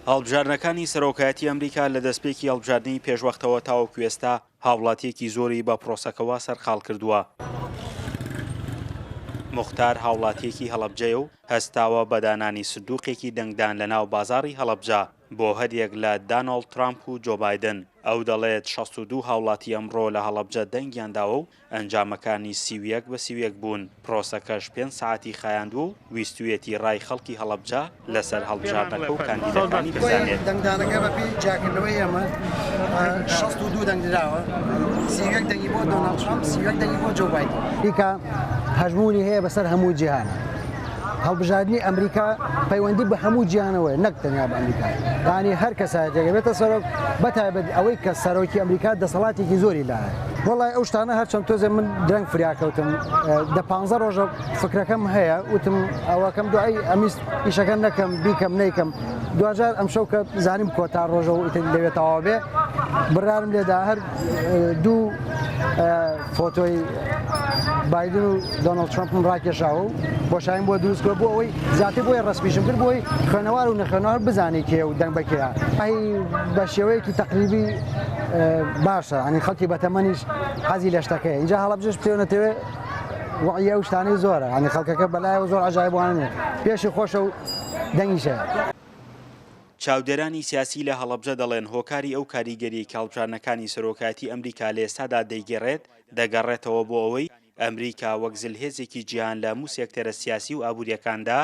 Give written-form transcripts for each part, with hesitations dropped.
هەڵبژاردنەکانی سەرۆکایەتی ئەمریکا لە دەستپێکی هەڵبژاردنی پێشوەختەوە تاوەکو ئێستا هاوڵاتییەکی زۆری بە پرۆسەکەوە سەرقاڵ کردووە. موختار هاوڵاتییەکی هەڵەبجەیە و هەستاوە بە دانانی سندوقێکی دەنگدان لەناو بازاڕی هەڵەبجە بۆ هەریەک لە دانۆڵد ترامپ و جۆ بایدن. ئەو دەڵێت 62 هاوڵاتی ئەمڕۆ لە هەڵەبجە دەنگیان داوە و ئەنجامەکانی 31 بە 31 بوون، پرۆسەکەش پێنج سەعاتی خایاندووە و ویستویەتی ڕای خەڵکی هەڵەبجە لەسەر هەڵبژاردنەکە و کاندیدەکانی بزانێت. دەنگدانەکە بەپێی جیاکردنەوەی ئێمە 62 دەنگ دراوە، 31 دەنگی بۆ دۆناڵد ترەمپ، 31 دەنگی بۆ جۆ بایدن. ئەمریکا هەژموونی هەیە بەسەر هەموو جیهانە. هەڵبژاردنی ئەمریکا پەیوەندی بە هەموو جیهانەوەیە نەک تەنیا بە ئەمریکا. یانی هەر کەسایەتێک بێتە سەرۆک بە تایبەت ئەوەی کە سەرۆکی ئەمریکا دەسەڵاتێکی زۆری لایە. وەڵای ئەو شتانە هەرچەند تۆزێ من درەنگ فریا کەوتم دە پانزە ڕۆژە فکرەکەم هەیە وتم ئەوەکەم دوای ئەمیست ئیشەکە نەکەم بیکەم نیکەم دواجار ئەمشەو کە زانیم کۆتا ڕۆژە و ئیتر لەوێ تەواو بێ بڕارم لێدا هەر دوو فۆتۆی بایدن و دۆناڵد ترەمپم ڕاکێشاوە و بۆشاییم بۆ دروست کرد بۆ ئەوەی زیاتر بۆیە ڕەسمیشم کرد بۆی خوێنەوار و نەخوێنەوار بزانێ کێ و دەنگ بە کێیە. ئەی بە شێوەیەکی تەقریبی باشە ئەنی خەڵکی بەتەمەنیش حەزی لە شتەکەیە اینجا هەڵەبجەش پێ نەتەوێ وعیە و شتانەی زۆرە ئەنی خەڵکەکە بەلایەوە زۆر عەجایبوانە نیە پێشی خۆشە و دەنگیش هەیە. چاودێرانی سیاسی لە هەڵەبجە دەڵێن هۆکاری ئەو کاریگەریەی کە هەڵبژاردنەکانی سەرۆکایەتی ئەمریکا لە ئێستادا دەیگێڕێت دەگەڕێتەوە بۆ ئەوەی ئەمریکا وەک زلهێزێکی جیهان لە هەموو سێکتەرە سیاسی و ئابوورییەکاندا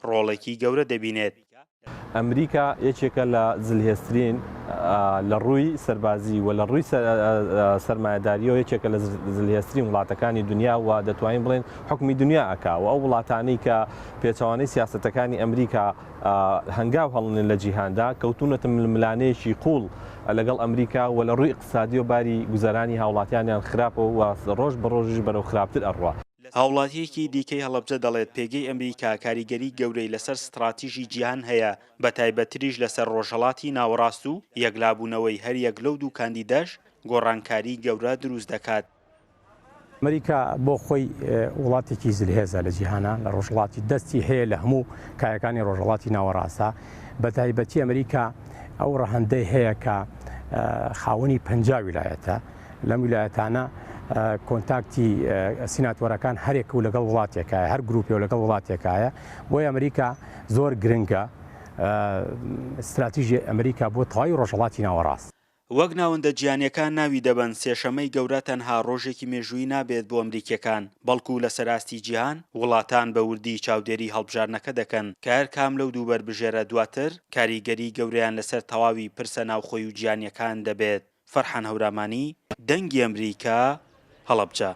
ڕۆڵێکی گەورە دەبینێت. ئەمریکا یەکێکە لە زلهێزترین لە ڕووی سەربازی و لە ڕووی سەرمایەدارییەوە یەکێکە لە زلهێزترین وڵاتەکانی دنیا و دەتوانین بڵێین حوکمی دنیا ئەکا و ئەو وڵاتانەی کە پێچەوانەی سیاسەتەکانی ئەمریکا هەنگاو هەڵنێن لە جیهاندا، کەوتوونەتە ململانێیەکی قووڵ لەگەڵ ئەمریکا و لە ڕووی ئیقتسادییەوە باری گوزەرانی هاوڵاتیانیان خراپە و ڕۆژ بە ڕۆژیش بەرەو خراپتر ئەڕوا. هاوڵاتییەکی دیکەی هەڵەبجە دەڵێت، پێگەی ئەمریکا کاریگەری گەورەی لەسەر ستڕاتیژی جیهان هەیە، بەتایبەتتریش لەسەر ڕۆژهەڵاتی ناوەڕاست و یەکلابوونەوەی هەریەک لەو دوو کاندیدەش گۆڕانکاری گەورە دروست دەکات. ئەمریکا بۆ خۆی وڵاتێکی زلهێزە لە جیهانا، لە ڕۆژهەڵاتی دەستی هەیە لە هەموو کایەکانی ڕۆژهەڵاتی ناوەڕاستە، بە تایبەتی ئەمریکا ئەو ڕەهەندەی هەیە کە خاوەنی 50 ویلایەتە، لەم ویلایەتانە کۆنتاکتی سیناتۆرەکان هەرێک و لەگەڵ وڵاتێکایە، هەر گروپێ و لەگەڵ وڵاتێکایە، بۆیە ئەمریکا زۆر گرنگە ستراتیژی ئەمریکا بۆ تەواوی ڕۆژهەڵاتی ناوەڕاست. وەک ناوەندە جیهانیەکان ناوی دەبەن، سێشەمەی گەورە تەنها ڕۆژێکی مێژوویی نابێت بۆ ئەمریکیەکان، بەڵکو لەسەر ئاستی جیهان، وڵاتان بە وردی چاودێری هەڵبژاردنەکە دەکەن، کە هەر کام لەو دوو بەربژێرە دواتر کاریگەری گەورەیان لەسەر تەواوی پرسە ناوخۆی و جیهانیەکان دەبێت. فەرحان هەورامانی، دەنگی ئەمریکا، هەڵەبجە.